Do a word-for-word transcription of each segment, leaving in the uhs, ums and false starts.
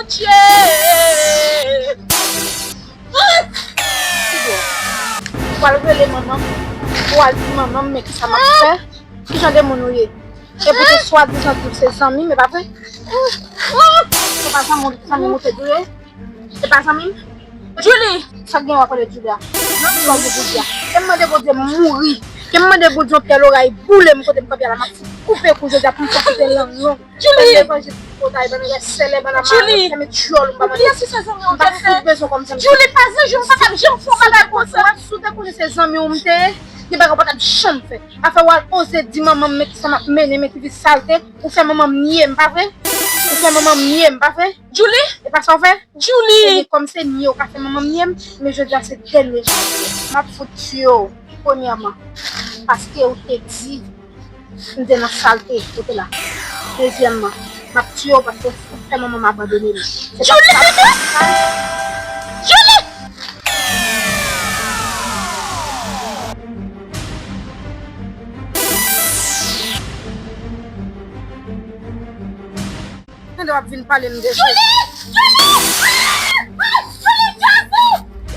Ou pral rele manman m, ou al di manman m men kisa m ap fè. Ki jan de moun ou ye? Epi w te swadizan di w se zanmi m, e pa vre? Se pa zanmi w, zanmi m ou te di w ye? Se pa zanmi m? Julie! Sa k gen w ap rele Julie a? Nan sa w di Bondye a. Ke m mande Bondye m mouri. Ke m mande Bondye yon pye loray boule m kote m kanpe a la, m ap fout koupe kou jodi a pou m fè koupe lang long. Julie! Bann levanjil ki potay, bann rès sèlè, bann amare, fèmen dyòl ou, m pa mande. Ou di si se zanmi w te fè. M pa fout bezwen kòm zanmi. Julie, pa zanmi, m pa t ap janm fè yon bagay konsa. Si w te konnen se zanmi w m te ye, gen bagay w pa t ap janm fè. Afè w al oze di manman m men kisa m ap mennen, men ki vi salte, ou fè manman m nye m, pa vre? Ou fè manman m nye m, pa vre? Julie! E pa sa w fè? Julie! Ebyen, kòm se nye w ka fè manman m nye m, men jodi a se dènye jou. M ap fout tiye w, premyèman, paske w te di m te nan salte kote la. Dezyèmman, m ap tiye w paske w fè manman m abandone m. Se pa Julie! Julie! Tande w ap vin pale m de Jezi. Julie! Julie! Julie! Jezi!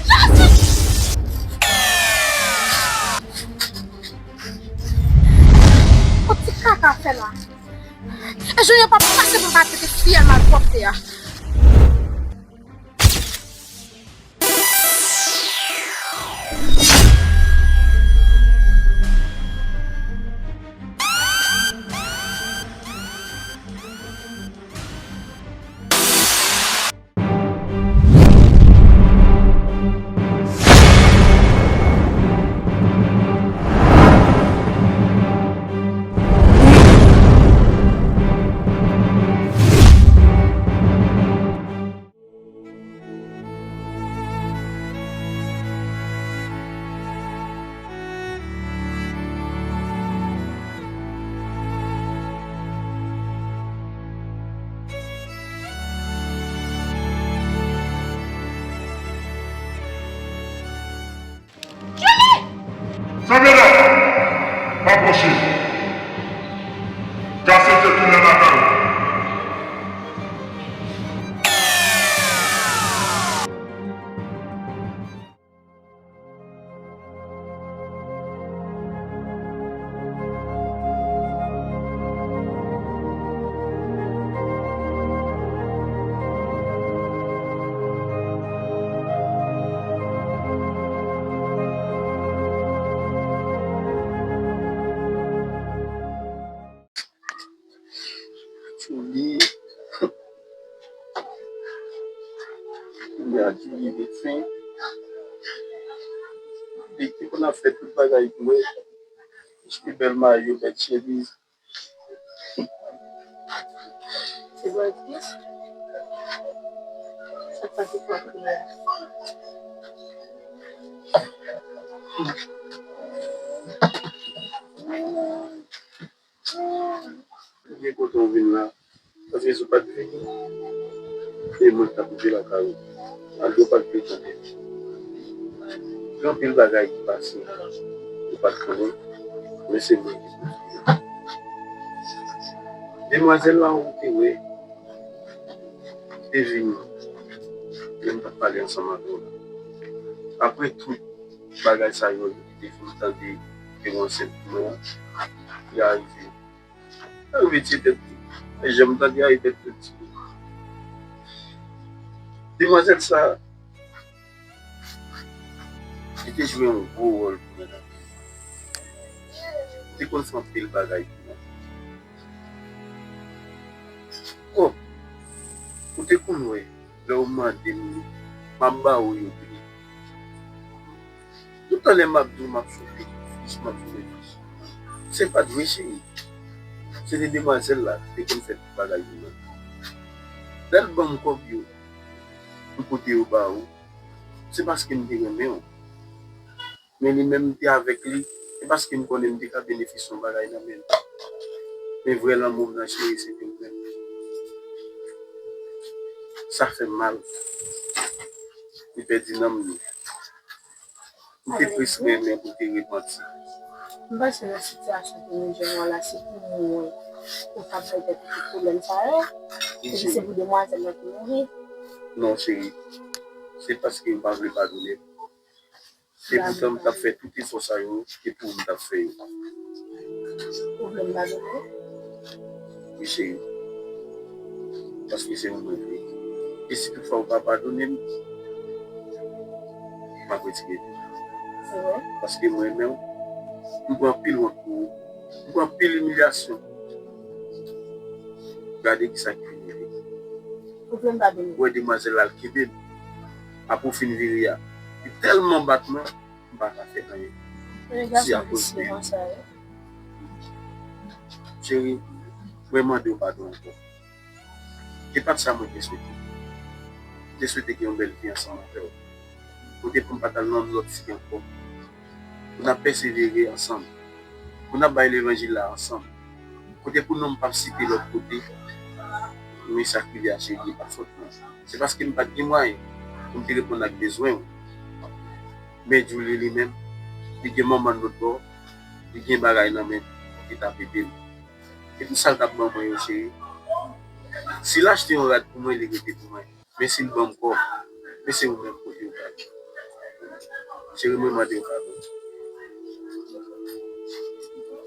Jezi! Kot ti kaka fè la? E jou yo p ap pase pou m pa trete fiyèl malpwòpte a. Julie! Sanbeda, pa pwoche. Kase tèt ou nan lakay ou. Julie. Kounye a Julie vin fen. Li te konn ap fè tout bagay pou mwen. Achte bèl mayo, bèl chemiz. Se bò epi sa k pase pou ap kriye a. Byen kontan w vin la. Paske si w pa t vini, e mwen k t ap rive lakay ou. Malgre w pa t vle tande. Gen anpil bagay ki pase ou pa t konnen, men se mwen ki konnen. Demwazèl la ou te wè, li te vini, men m pa t pale ansanm avè w la. Apre tout bagay sa yo, li te fin tande te gen ansent pou mwen, li arive. Sa rive tiye tèt li. E jan m tande a, e tèt li ti. Demwazèl sa, li te jwe yon gwo wòl pou mwen nan vi m. Li te konn fè anpil bagay pou mwen. O, ou te konn wè, lè w mande m li, m ap ba ou yo tou. Toutan lè m ap di w m ap soufri, plis m ap soufri plis. Se pa t vre, cheri. Se te demwazèl la ki te konn fè tout bagay pou mwen. Lè l ban m kòb yo, m pote yo ba ou, se paske m te renmen w. Men li menm m te avèk li, se paske m konnen m te ka benefisye yon bagay nan men l. Men vrè lanmou m nan, cheri, se te ou menm. Sa fè m mal. Li pèdi nanm li. M te plis renmen pou te repanti. M panse nan sitiyasyon ke nou jwenn nou an la, se pou mwen ou t ap bay tèt ou tout pwoblèm sa yo. Epi se pou demwazèl la ki mouri. Non, cheri. Se paske m pa vle padone m. Epoutan, m t ap fè tout efò sa yo, se pou ou m t ap fè yo. Ou vle m padone w? Wi, cheri. Paske se ou mwen vle. E si toutfwa ou pa padone m, m ap retire tou. Se vre? Paske mwen menm, m pran anpil wont pou ou. M pran anpil imilyasyon. Gade kisa k vin rive. Ou vle m padone w? Ou wè demwazèl la, l kenbe m. Apre w fin vire a, li tèlman bat mwen, m pa ka fè anyen. Si akoz de li. Cheri, mwen mande w padon ankò. E pa t sa mwen te swete. Mwen te swete gen yon bèl vi ansanm avè w. Kote pou m pa t al nan lòt fi ankò. Pou n ap pèsevere ansanm. Pou n ap bay levanjil la ansanm. Kote pou non m p ap site lòt kote. Men sa k rive a, cheri, e pa fòt mwen. Se paske m pa t gen mwayen pou m te reponn ak bezwen w. Men Djoulie li menm, li gen manman l lòt bò, li gen bagay nan men l ki t ap ede l. E tout sa l t ap ban mwen yo, cheri. Si l achte yon rad pou mwen, li rete pou mwen. Men si l ban m kòb, men se ou menm kote ou pral. Cheri, mwen mande w padon.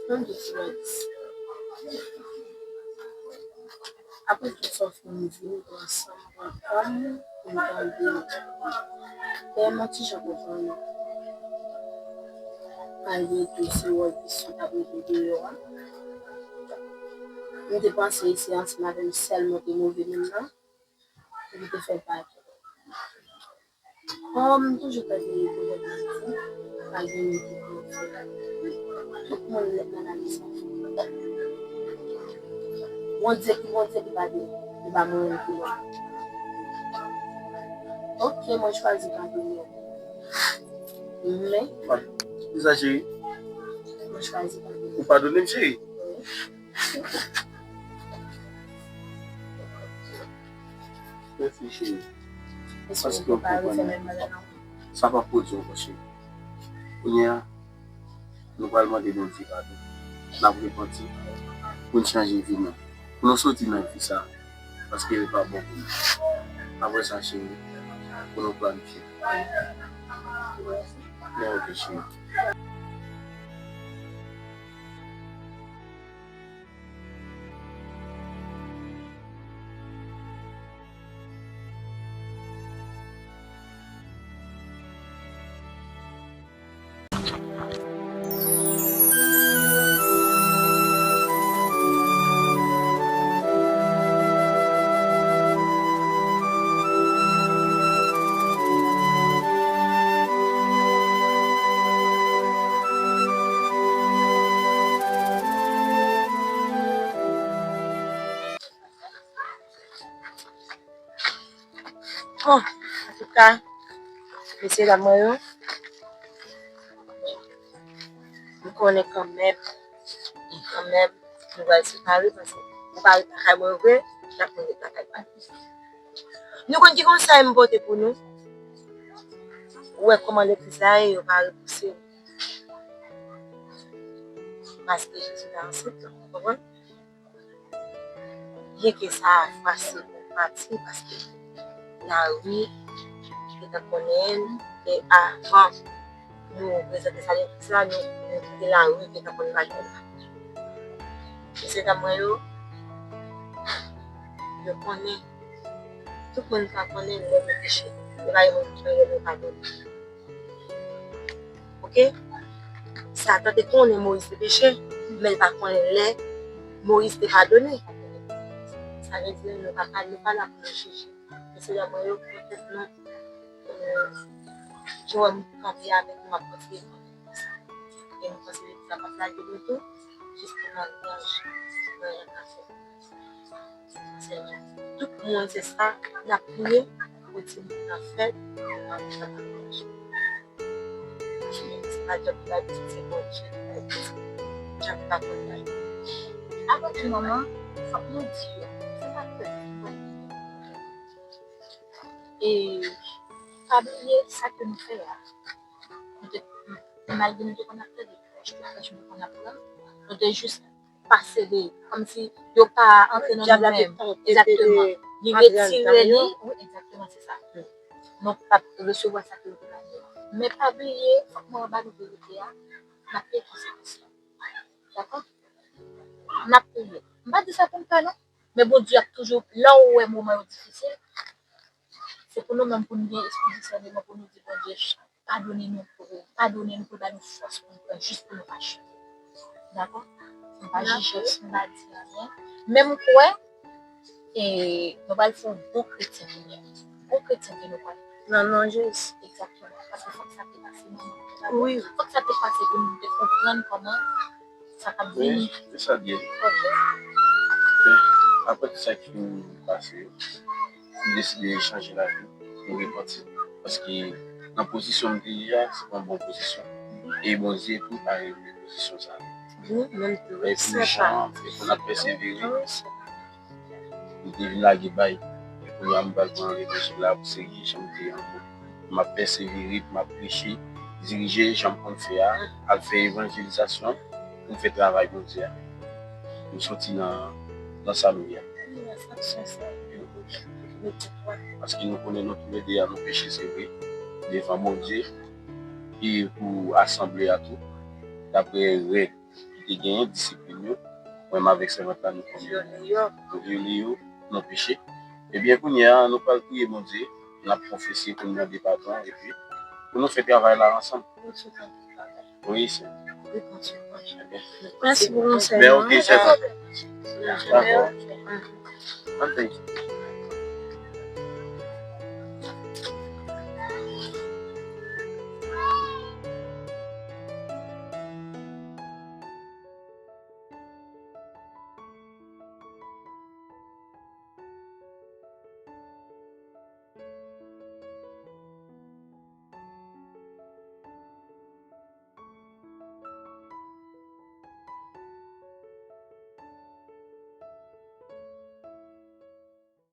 Mwen di Florence. Apre tout sa w fin di m, ou ansanm pran tan m pou m tande w. Dayè, m yon ti jan konprann ou. Malgre tou se wòl ki sot ap rive deyò a. M te panse se ansanm avè m sèlman te move moun nan. Li te fè l pa vre. Kòm m toujou tande koulè m di, pa gen moun ki pou fè. Tout moun nèt nan lavi sa. Bondye ki Bondye, li pa gen, li pa mwen ki mwen. Ok, mwen chwazi padone w. Men, ki sa, cheri? Mwen chwazi padone w. Ou padone m, cheri? Wi. Mèsi, cheri. Paske w konprann mwen. Sa p ap pwodui ankò, cheri. Kounye a, nou pral mande Bondye padon. N ap repanti pou n chanje vi nou. Pou nou soti nan vi sa. Paske li pa bon pou nou. Apre sa, cheri, pou nou planifye. Men ok, cheri. Bon, antouka, mesye dam mwen yo, m konnen kanmenm, kanmenm, nou pral separe, paske ou pa ret lakay mwen vre, chak moun ret lakay pa li. Nou konn ki konsèy m pote pou nou? Ou wè kòman legliz la ye, yo pa repouse nou. Paske Jezi pa ansent, ou konprann? Byenke sa a fasil pou pati, paske lari te ka konnen l, e avan nou prezante sa legliz la, nou, nou kite lari te ka konnen bagay la. Mesye dam mwen yo, yo konnen. Tout moun ka konnen lè nou peche. E pa yon moun ki konnen lè nou padone. Ok? Satan te konnen Moyiz te peche, men l pa konnen lè Moyiz te padone. Sa vle di nou pa ka, nou pa la pou nou jije. Mesye dam mwen yo, poutèt nou, euh, jan w wè m kanpe avèk nou, m ap kontinye kanpe konsa. E m panse legliz la p ap lage nou tou, jis pou maryaj, maryaj la fèt. Tout moun se sa, n ap priye pou timoun nan fèt, pou maryaj la pa lage. Se pa djab ki bay pitit, se Bondye ki bay pitit. Djab pa konn bay. Avan tou, manman, fòk nou di yo, se pa pèp ki konn. E pa bliye sa ke nou fè a. Nou te, malgre nou te konn ap tande prèch, tout prèch nou te konn ap pran, nou te jis pase de, kòmsi yo pa antre nan nou menm. Egzakteman. Li retire li, wi, egzakteman, se sa. Nou p ap resevwa sa ke yo te ba nou. Men pa bliye, fòk mwen ba nou verite a, n ap peye konsekans lan. Dakò? N ap peye. M pa di sa pou m pè, non. Men Bondye ap toujou, lè w wè moman yo difisil, se pou nou menm pou nou gen espri disèneman, pou nou di Bondye, padone nou, pou, padone nou, pou l ba nou fòs pou nou pran, jis pou nou pa chute. Dakò? M pa jije, m pa di anyen. Men m kwè, e, nou pral fè yon bon kretyen kounye a. Bon kretyen ke nou pral. Nan non Jezi. Egzakteman. Paske fòk sa te pase nan nou. Wi. Fòk sa te pase pou nou te konprann kòman sa t ap vini. Wi, se sa l ye. Ok. Men, apre tout sa ki fin pase yo, m deside chanje lavi, m repanti. Paske nan pozisyon m te ye a, se pa yon bon pozisyon. E Bondye tou pa renmen pozisyon sa a. Wi, menm tou. E pou jan, e pou n ap pèsevere, li te vin lage bay. E kounye a, m pral pran revanj la pou serye, jan m te ye anvan. M ap pèsevere, m ap preche, dirije, jan m konn fè a, al fè evanjelizasyon, pou m fè travay Bondye a. M soti nan, nan sa m ye a. Paske nou konnen nou toulede a, nou peche, se vre, devan Bondye, e pou asanble a tou, dapre règ ki te genyen, disiplin yo, mwen menm avèk sèvant la, nou konn yo, nou vyole yo, nou peche. Ebyen, kounye a, nou pral priye Bondye, n ap konfese pou n mande padon, epi pou nou fè travay la ansanm. Wi, se. Mèsi pou konsèy. Men, ok, sèvant. Dakò. Ann thank you.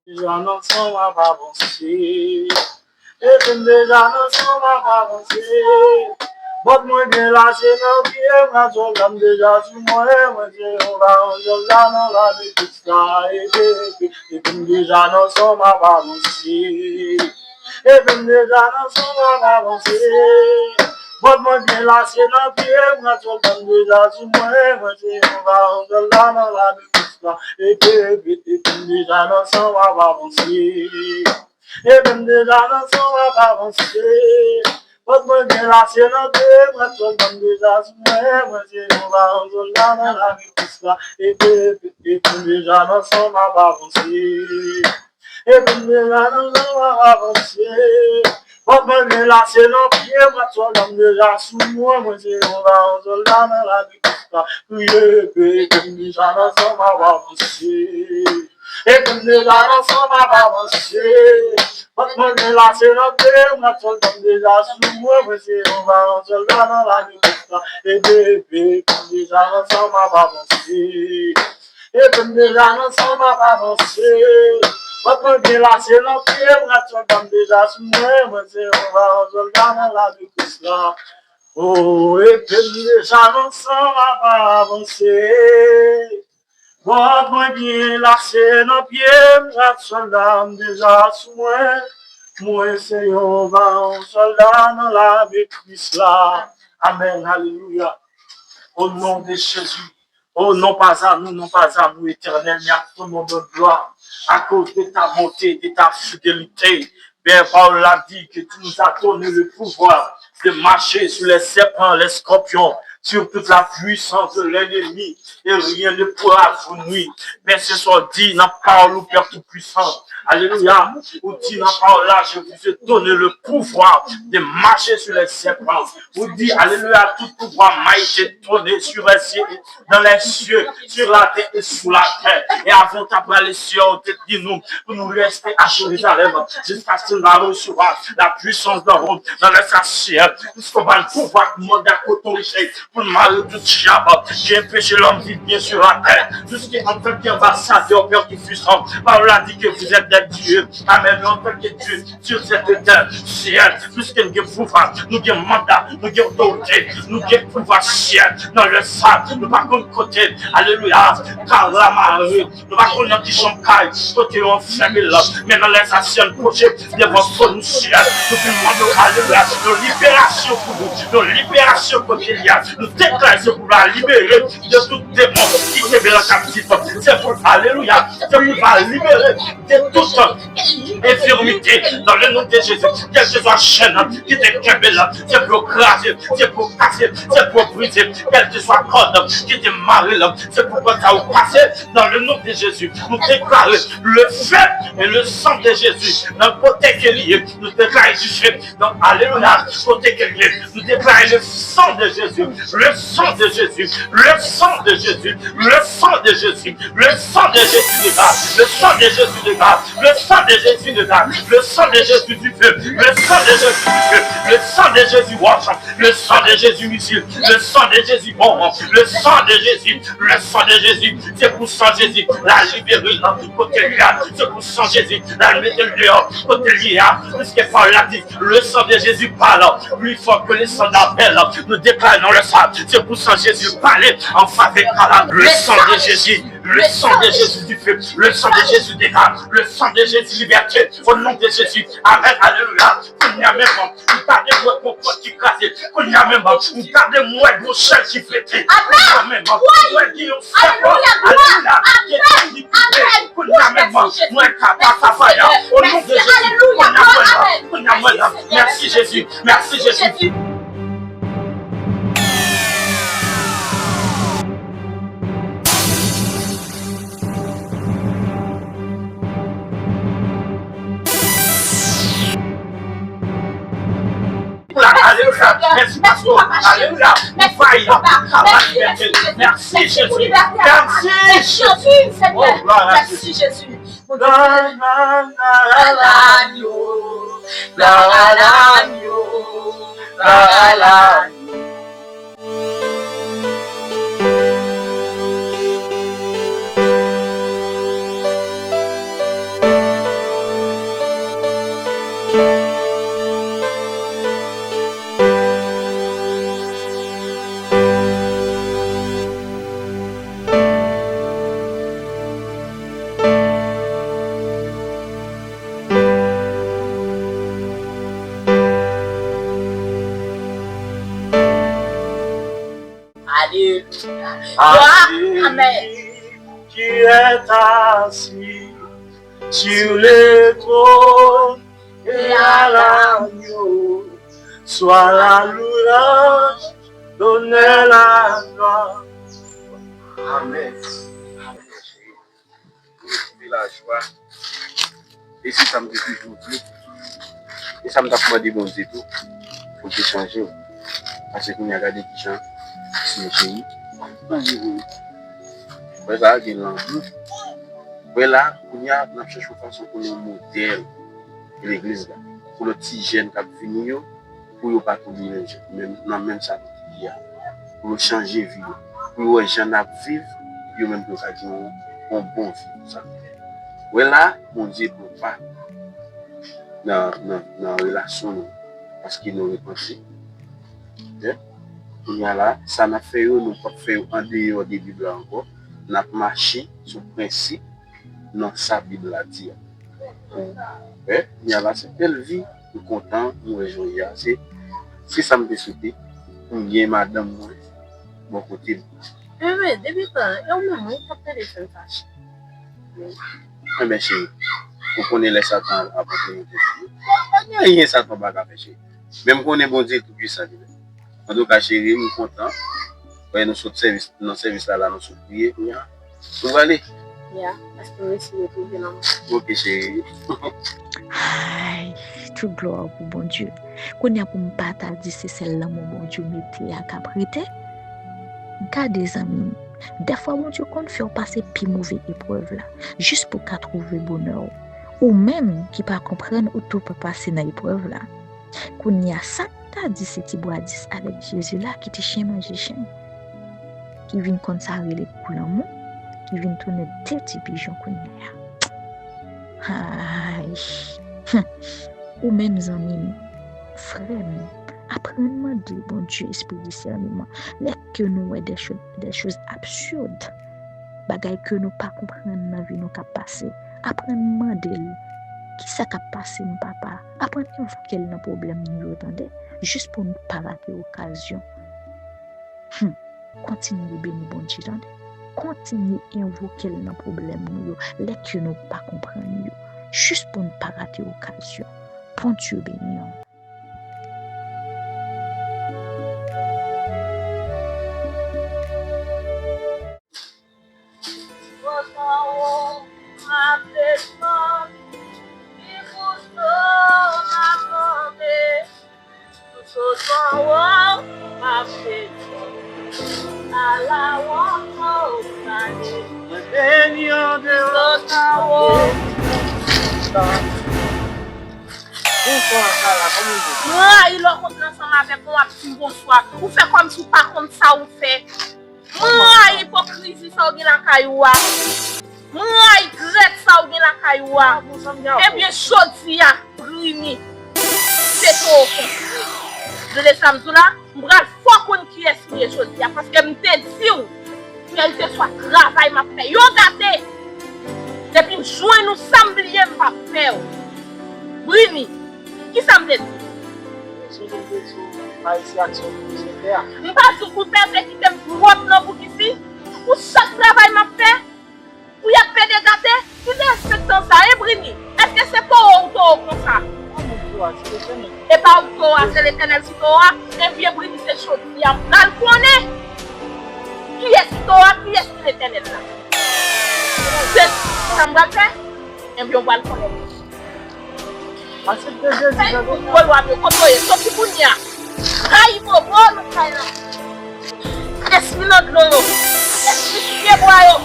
Deja nan san m ap avanse. Epi m deja nan san m ap avanse. Bòt mwen gen lase nan pye m, radyòl la m deja sou mwen, mwen se yon vayan sòlda nan lame Kris la. Epi, epi, epi m deja nan san m ap avanse. Epi m deja nan san m ap avanse. Bòt mwen gen lase nan pye m, radyòl la m deja sou mwen, mwen se yon vayan sòlda nan lame Kris la. Epi, epi, epi m deja nan san m ap avanse. Epi m deja nan san m ap avanse. Bòt mwen gen lase nan pye m, radyòl la m deja sou mwen, mwen se yon vayan sòlda nan lame Kris la. Epi, epi, epi m deja nan san m ap avanse. Epi m deja nan san m ap avanse. Bòt mwen gen lase nan pye m, radyòl la m deja sou mwen, mwen se yon vayan sòlda nan lame Kris la. Kriye, epi, epi m deja nan san m ap avanse. Epi m deja nan san m ap avanse. Bòt mwen gen lase nan pye m, radyòl la m deja sou mwen, mwen se yon vayan sòlda nan lame Kris la. Epi, epi, epi m deja nan san m ap avanse. Epi m deja nan san m ap avanse. Bòt mwen gen lase nan pye m, radyòl la m deja sou mwen, mwen se yon vayan sòlda nan lame Kris la. O, epi m deja nan san m ap avanse. Bòt mwen gen lase nan pye m, radyòl la m deja sou mwen. Mwen se yon vayan sòlda nan lame Kris la. Amèn, alelouya. Au nom de Jésus. Oh, non pas à nous, non pas à nous, Éternel, mais à ton nom de gloire, à cause de ta bonté, de ta fidélité. Père, parole l'a dit que tu nous as donné le pouvoir de marcher sur les serpents, les scorpions, sur toute la puissance de l'ennemi, et rien ne pourra vous nuire. Père, se sa w di nan pawòl ou, Père Tout-Puissant. Alelouya. Ou di nan pawòl la, je vous ai donné le pouvoir de marcher sur les serpents. Ou di, alelouya, tout pouvwa m'a été donné sur les cieux, dans les cieux, sur la terre et sous la terre. E avan w ta prale, Seyè, ou te di nou pou nou rete a Jerizalèm jiskaske nou va resevwa la puissance d'en haut, dans les cieux. Piske w ba n pouvwa pou mande ak otorite Pou n mare tout dyab ki anpeche lòm viv byen sou latè. Tout ce qui est en tant qu'ambassadeur, Père qui fut sang, Pawòl la di ke vous êtes des dieux. Amèn. En tant que Dieu, sur cette terre, syèl, piske nou gen pouvwa, nou gen manda, nou gen otorite, nou gen pouvwa syèl, nan lè sa, nou pa konn kote, alelouya, kalamare, nou pa konn nan ki chanm kay, kote yo anfèmen l, men nan lè sa, syèl pwoche, devan fò nou syèl, nou vin mande, alelouya, yon liberasyon pou nou, yon liberasyon kote li a, nou deklare se pou nou libere de tout demon ki kenbe l an kaptif, se pou, alelouya, se pou nou libere de tout infirmité, dans le nom de Jésus. Quel que soit chaîne qui te kenbe la, se pou yo kraze, se pou yo kase, se pou yo brize. Quel que soit corde qui te mare la, se pou kòd sa yo kase, dans le nom de Jésus. Nou deklare le feu et le sang de Jésus. Nan kote ke li ye, nou deklare du feu. Donk, alelouya, kote ke li ye, nou deklare le sang de Jésus, le sang de Jésus, le sang de Jésus, le sang de Jésus, le sang de Jésus de Nazareth, le sang de Jésus de Nazareth, le sang de Jésus de Nazareth, le sang de Jésus du feu, le sang de Jésus du feu, le sang de Jésus roche, le sang de Jésus missile, le sang de Jésus bombe, le sang de Jésus, le sang de Jésus, se pou sang Jezi la libere l kote li a, se pou sang Jezi la mete l deyò kote li a, piske pawòl la di, le sang de Jésus parle plus fort que le sang d'Abel. Nou deklare nan lè sa, se pou sang Jezi pale an favè Kalamare. Le sang de Jésus, le sang de Jésus du feu, le sang de Jésus dégage, le sang de Jésus liberté, au nom de Jésus. Amen, alelouya. Kounye a menm, m gade m wè gon pòt ki kraze. Kounye a menm, m gade m wè gon chèz ki flete. Kounye a menm, m wè gen yon sèpon, alelouya, ki te koupe. Kounye a menm, m wè kata sa faya. O non de Jezi, kounye a mwen la, kounye a mwen la. Mèsi Jezi, mèsi Jezi. Alelouya. Mèsi, pastè. Alelouya. Ou fay la. Mèsi Jezi. Mèsi Jezi. Oh, glwa a Jezi. Mèsi Jezi. Glwa a l'agneau. Glwa a l'agneau. Glwa a l'agneau. Alelouya. Glwa. Amen. Qui est assis sur le trône et à l'agneau soit la louange, l'honneur, la gloire. Amen. Mwen twouve lajwa. E se sa m te toujou di. E sa m t ap mande Bondye tou, pou l te chanje w. Paske kounye a, gade kijan Seyè cheri chanje w. Wè sa, gen lanmou. Wè la, kounye a, n ap chèche yon fason pou nou modèl legliz la. Pou lòt ti jèn k ap vini yo, pou yo pa tonbe nan, nan menm sa nou te ye a. Pou yo chanje vi yo. Pou yo wè jan n ap viv, yo menm tou yo ka gen yon, yon bon vi pou sa. Wè la, Bondye pran pa nan, nan, nan relasyon nou. Paske nou repanti. Oke? Kounye a la, sa n ap fè yo, nou p ap fè yo andeyò de Bib la ankò. N ap mache sou prensip nan sa Bib la di a. Wi, kounye a la se bèl vi. M kontan, m wè jan w ye a. Se, se sa m te swete. M gen madanm mwen bò kote m. Bebe, depi tan, e ou menm wi k ap tande fè m fache. Enben, cheri, ou konnen lè Satan ap antre nan tèt ou. Pa, pa gen anyen Satan pa ka fè, cheri. Men m konnen Bondye tou pwisan li menm. Antouka, cheri, m kontan. Wè, nou sot sèvis, nan sèvis la, la, nou sot priye, kounye a. Nou prale? Ya, paske m resi retwouve nan mwen. Oke, cheri. Ay, tout glwa pou Bondye. Kounye a pou m pa ta di se sèl lanmou Bondye mete a k ap rete. Gade, zanmi m, dèfwa Bondye konn fè w pase pi move eprèv la, jis pou w ka twouve bonè w. Ou menm ki pa konprann, ou tou pa pase nan eprèv la. Kounye a, sa k ta di se ti bwadis avèk Jezi la ki te chen manje chen, ki vin konn sa rele pou lanmou, ki vin tounen de ti pijon kounye a. Ay, ou menm zanmi m, frè m, aprann mande Bondye espri disèneman lè ke nou wè de cho- de choz absid, bagay ke nou pa konprann nan vi nou k ap pase. Aprann mande l, kisa k ap pase m, Papa? Aprann envoke l nan pwoblèm nou yo, tande, jis pou n pa rate okazyon. Hum, kontinye beni Bondye, tande. Kontinye envoke l nan pwoblèm nou yo, lè ke nou pa konprann yo, jis pou n pa rate okazyon. Bondye beni w. Bonswa, Kala, kòman w ye? M rayi lè w kontre ansanm avèk mwen, w ap di m bonswa. Ou fè kòmsi w pa konn sa ou fè. M rayi ipokrizi sa w gen lakay ou a. M rayi grèt sa w gen lakay ou a. Ebyen, jodi a, Brini, se towo konsa. Tande sa m di w la, m pral fè w konn kiyès ou ye jodi a, paske m te di w, kèlkeswa travay m ap fè, yo gate. Depi m jwenn ou, sa m bliye, m p ap fè w. Brini, kisa m te di? Sonje m te di w pa resi aksyon pou misye fè a. M pa di w pou fè, te kite m twòp nan boukisi. Pou chak travay m ap fè, pou y ap pede gate, ki derespektan sa, hein, Brini? Èske se towo ou towo konsa? E pa ou towo a, se Letènèl ki towo a. Ebyen, Brini, se jodi a m pral konnen kiyès ki towo a, kiyès ki Letènèl la. Se sa m pral fè? Ebyen, w pral konnen. Aksepte Jezi nan vi w. Bolo ap yo kote w ye, soti kounye a. Rayi bobo nan kay la. Espri nan dlo yo. Espri sou pyebwa yo.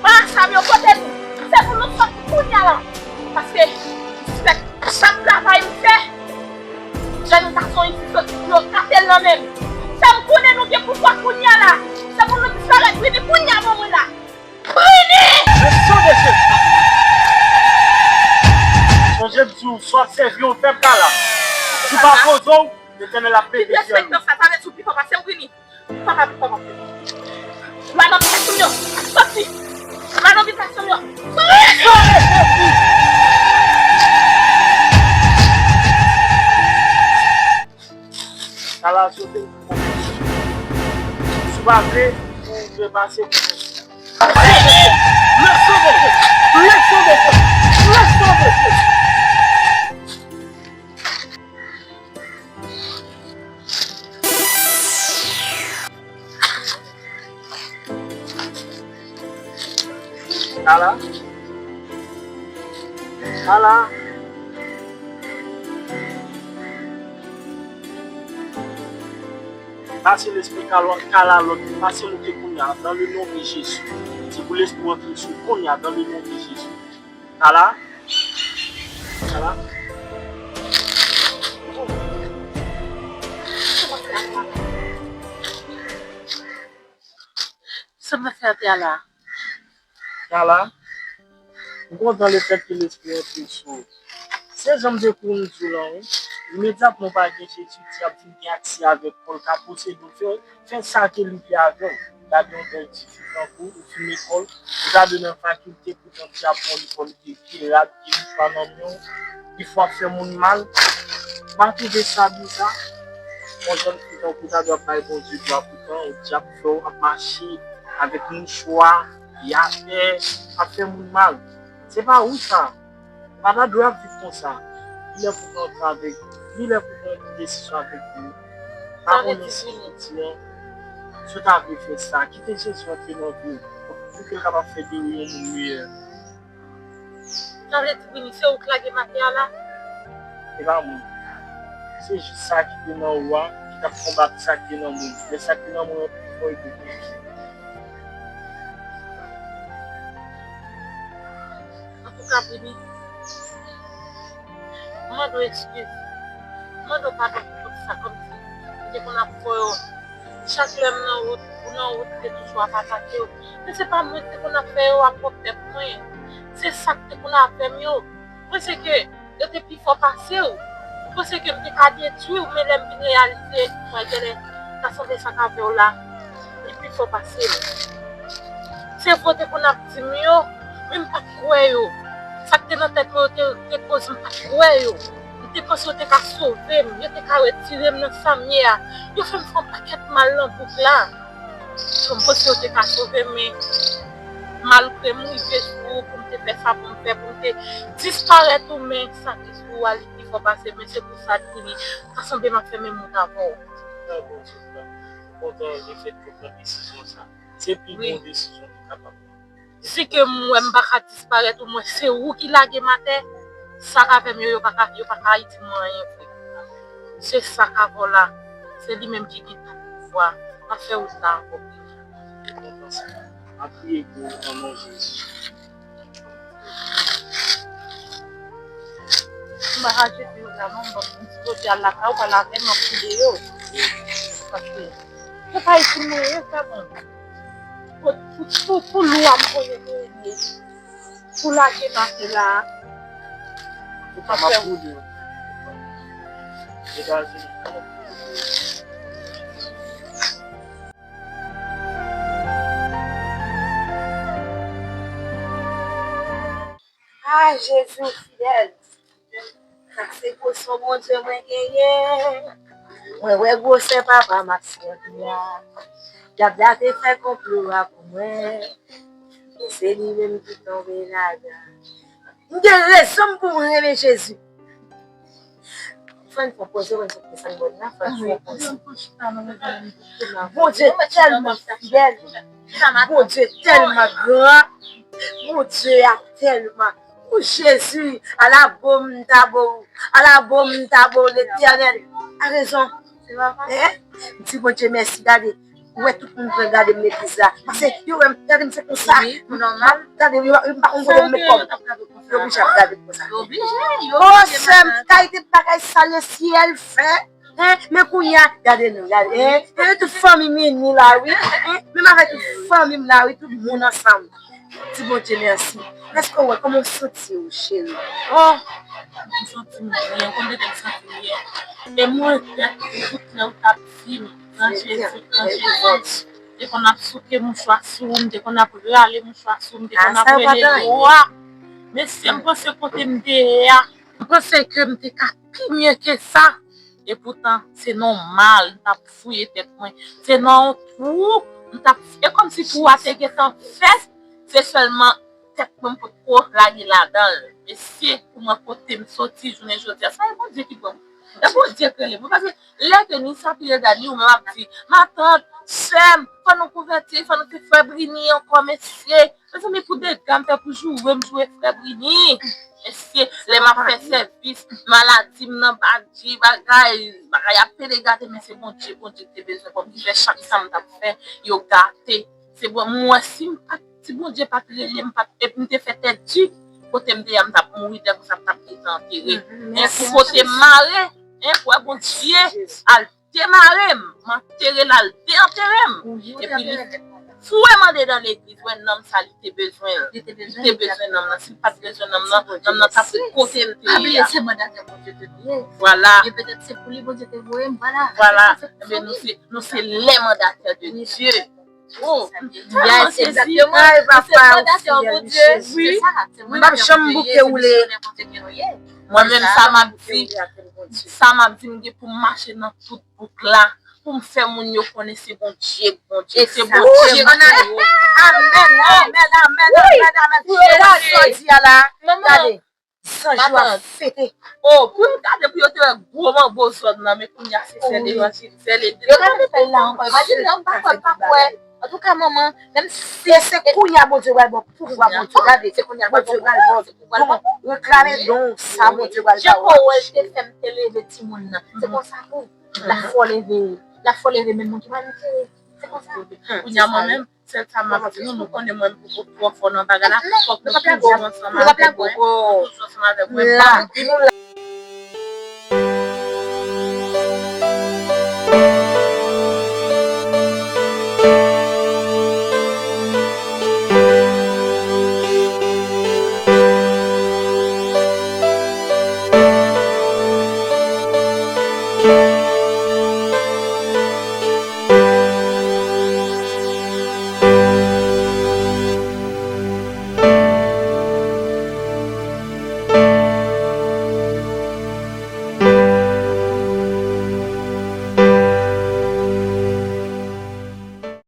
Marasa yo kote nou. Se pou nou soti kounye a la. Paske respèk chak travay m fè. Jèn gason isi soti pou yo gate l nan men m. Sa m konnen nou gen pouvwa kounye a la. Se pou nou disparèt, vini kounye a ban mwen la. Brini! Le sang de Jésus. Sonje m di w, si w ap sèvi yon pèp la la, si w pa poze w, Letènèl ap pete fyèl ou. Ki derespektan sa, sa vle di w pi fò pase m, Brini? Papa, papa, papa. Lwa nan bitasyon m yo, soti! Lwa nan bitasyon m yo, soti! Kala sote. Si w pa vle, ou dwe pase pou mwen. Leson de Dye! Leson de Dye! Leson de Dye! Kala. Kala. Pase lespri Kala, Kala lòt, pase moute kounye a, dans le nom de Jésus. Di pou lespri antre sou kounye a, dans le nom de Jésus. Kala. Kala. Sa m ap fè atè a la? Kala, m kontan lefètke lespri an te sou ou. Se jan m te konn di w lan wi. Imedyatman w pa gen Jezi, dyab vin gen aksè avèk kò l, ka posede w, fè, fè sa ke li vle avè w. Gade yon bèl tifi tankou ou, ou fin lekòl, ou ta dwe nan fakilte, poutan dyab pran lekòl, li gen pye rad, gen li pa nan men w, li fè w ap fè moun mal. Ou pa twouve sa biza? Yon jèn fi tankou w ta dwe ap bay Bondye glwa, poutan yon dyab fè w ap mache avèk mouchwa, y atè, ap fè moun mal. Se pa ou sa. Ou pa ta dwe ap viv konsa. Li lè pou w pran yon travay, li lè pou w pran yon desizyon avèk ou. Pa konnen si ou di an, si w ta vle fè sa, kite Jezi antre nan vi w, pou ke l kapab fè de ou yon moun meyè. Sa vle di, Brini, se ou k lage m atè a la? E pa mwen. Se jis sa ki te nan ou a, ki t ap konbat sa ki te nan mwen. Men sa ki te nan mwen an pi fò e pi plis. Antouka, Brini, m mande w eskiz. M mande w padon pou tout Sa kòmsi m te konn ap fè yo. Chak lè m nan wout, ou nan wout, m te toujou ap atake w. Men se pa mwen ki te konn ap fè yo a pwòp tèt mwen. Se sa k te konn ap fè m yo. Mwen se ke yo te pi fò pase w. Ou panse ke m te ka detwi w, men lè m vin reyalize, mwen genlè ta sanble sa k avè w la, li pi fò pase m. Se vre, yo te konn ap di m yo, men m pa t kwè yo. Sa k te nan tèt mwen yo te, te koz, m pa t kwè yo. M te panse yo te ka sove m, yo te ka retire m nan sa m ye a. Yo fè m fè yon pakèt mal nan bouk la. M panse yo te ka sove m, men malgre m rive sou ou pou m te fè sa pou m fè, pou m te disparèt ou, men sa ki sou ou a, li pi fò pase m, men se pou sa, Dini, ta sanble m ap fè menm wout avè w. Dakò, sista. M kontan lefètke w pran desizyon sa. Se pi bon desizyon ki kapab pran. Si ke m wè m pa ka disparèt ou m wè se ou ki lage m atè, sa k avè m yo, yo pa ka, yo pa ka di mwen anyen vre. Se sa k avè w la, se li menm ki gen tout pouvwa. M ap fè wout la ankò. M ap priye pou ou nan non Jezi. M pa ka jete yo la non, m ap di Bondye al lakay ou, pale avè m, m ap priye yo. Paske se pa itil mwen ye, frè mwen. Pou, pou, pou, pou lwa m voye nou ye. Pou lage m atè la. Ou pa m ap boule yo. Degaje nou. Ah, Jezi, ou fidèl. Sa se pwoson Bondye mwen genyen. Mwen wè gwosè papa m ap sèvi a. Dyab la te fè konplo a pou mwen. Men se li menm ki tonbe ladan. M gen rezon pou mwen renmen Jezi. Fò n fè poze, fò n fè desann mòn nan, fò n fè poze. Bondye tèlman fidèl. Bondye tèlman gran. Bondye a tèlman. O Jezi, ala bon m ta bon. Ala bon m ta bon, Letènèl. A rezon. Hein? M di Bondye mèsi, gade. Ou wè tout moun pran gade m legliz la. Paske yo wè m, gade m se konsa. M ap gade yo, m pa konn kote m met kò m. Yo oblije ap gade m konsa. Yo oblije, yo oblije. O sè m, kalite bagay sa lesyèl fè. Hein? Men kounye a, gade nou, gade. Hein? Gade tout fanmi m ini la, wi. Hein? Menm avèk tout fanmi m la, wi, tout moun ansanm. Di Bondye mèsi. Èske w wè kòman w santi w, cheri? Oh, m santi m byen, ou konn de jan m santi m ye. E mwen regrèt tout lè ou t ap di m, pran Jezi, pran Jezi. M te konn ap souke mouchwa sou ou, m te konn ap rale mouchwa sou ou, m te konn ap rele dlo a. Men si m panse kote m te ye a, m panse ke m te ka pi mye ke sa. Epoutan, se nòmal, m t ap fouye tèt mwen. Se nan yon twou, m t ap, e kòmsi twou a te gentan fèt, se sèlman tèt mwen m potko lage ladan l. Mesye, pou mwen kote m soti jounen jodi a, sa e Bondye ki pran m. E Bondye k rele mwen, paske lè ke ni sa pi rega ni ou menm ap di, matant, sè m, fò nou konvèti, fò nou te frè Brini ankò, mesye. Mezanmi, pou dega m fè pou joure m joure frè Brini. Mesye, lè m ap fè sèvis, maladi m nan badji, bagay, bagay ap pede gate, men se Bondye, Bondye ki te bezwen kòm ki fè chak sa m t ap fè, yo gate. Se bon, m wè si m pa t, si Bondye pa t rele m, pa t, epi m te fè tèt di, kote m te ye a, m t ap mouri, lè konsa m t ap gentan antere. Men pou kote m mare, en, pou wè Bondye al demare m, m antere l al deantere m. Epi li foure m andedan legliz, wè nonm sa li te bezwen l. Li te bezwen nonm nan. Si l pa t bezwen nonm nan, nonm nan t ap ret kote l te ye a. Pa bliye se mandatè Bondye ke nou ye. Vwala. E petèt se pou li Bondye te voye m, vwala. Vwala. Ebyen, nou se, nou se les mandataires de Dieu. Oh, yes, exactement. Ay, papa, ou fidèl, Jezi. Wi. M p ap janm bouke ou le. Mwen menm, sa m ap di, sa m ap di, m gen pou m mache nan tout bouk la, pou m fè moun yo konnen se Bondye k Bondye, se Bondye k Bondye. Amèn, amèn, amèn, amèn, amèn. E la, sa w di a la, gade. Zanj yo ap fete. Oh, pou m gade pou yo te wè gwo manbo zòn nan, men kounye a se sèl evanjelis, sèl evanjelis. Yo pa mete l la ankò, yo pa di non, m pa kwè, m pa kwè. Antouka, manman, menm si. E se kounye a Bondye pral ba w pouvwa, Bondye, gade, se kounye a Bondye pral ba w don, reklame don sa Bondye pral ba w. Jan Powèl te fè m te leve timoun nan. Se konsa tou. Lafwa leve, lafwa leve, men Bondye pa leve. Se konsa. Kounye a mwen menm, sèl sa m ap di nou, nou konnen mwen m poko twò fò nan bagay la, fòk nou toujou ansanm avèk mwen, nou toujou ansanm avèk mwen, pa bliye.